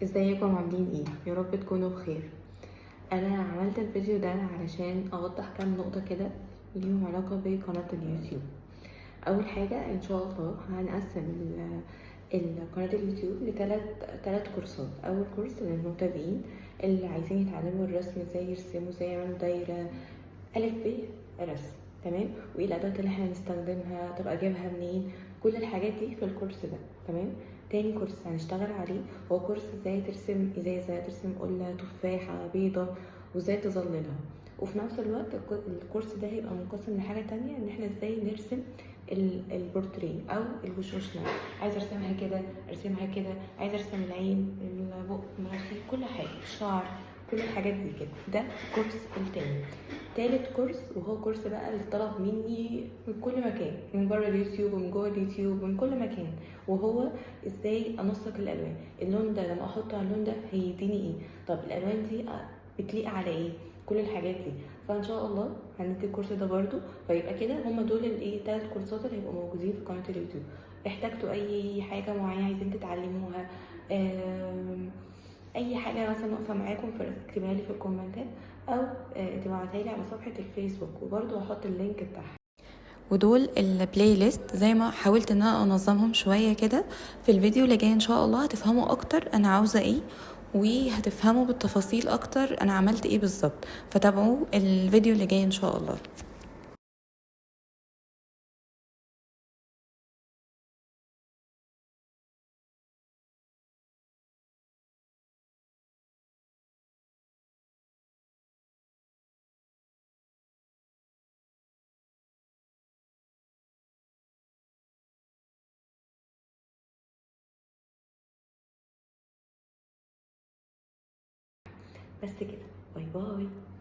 ازيكم عاملين ايه؟ يا رب تكونوا بخير. انا عملت الفيديو ده علشان اوضح كام نقطة كده ليهم علاقة بقناة اليوتيوب. اول حاجة ان شاء الله هنقسم قناة اليوتيوب لتلات كورسات. اول كورس للمبتدئين اللي عايزين يتعلموا الرسم، ازاي يرسموا، ازاي يعملوا دايرة، ألف ب رسم، تمام، وايه الادوات اللي احنا هنستخدمها، طب اجيبها منين، كل الحاجات دي في الكورس ده، تمام. تاني كورس هنشتغل عليه هو كورس ازاي ترسم ازازة، ترسم قلة، تفاحة، بيضة، وازاي تظللها. وفي نفس الوقت الكورس ده هيبقى منقسم لحاجة تانية، ان احنا ازاي نرسم البورتريه او الوشوشنا. عايزه ارسمها كده، ارسمها كده، عايزه ارسم العين، البق، المناخير، كل حاجة، الشعر، كل الحاجات دي كده. ده الكورس التاني. تالت كورس وهو كورس بقى اللي طلب مني من كل مكان، من بره اليوتيوب ومن جوه اليوتيوب ومن كل مكان، وهو ازاي انسق الالوان. اللون ده لما احطه على اللون ده هيديني ايه، طب الالوان دي بتليق على ايه، كل الحاجات دي. فان شاء الله هندي الكورس ده برضو. فيبقى كده هما دول الايه، 3 كورسات اللي هيبقوا موجودين في قناة اليوتيوب. احتاجتوا اي حاجة معينة عايزين تتعلموها، اي حاجة مثلا واقفة معاكم، اكتبها لي في الكومنتات او، تبعتها لي على صفحة الفيسبوك، وبرضو هحط ال link بتاعها. ودول ال playlist زي ما حاولت ان انا انظمهم شوية كده. في الفيديو اللي جاي ان شاء الله هتفهموا اكتر انا عاوزه ايه، وهتفهموا بالتفاصيل اكتر انا عملت ايه بالظبط. فتابعوا الفيديو اللي جاي ان شاء الله. بس كده، bye bye.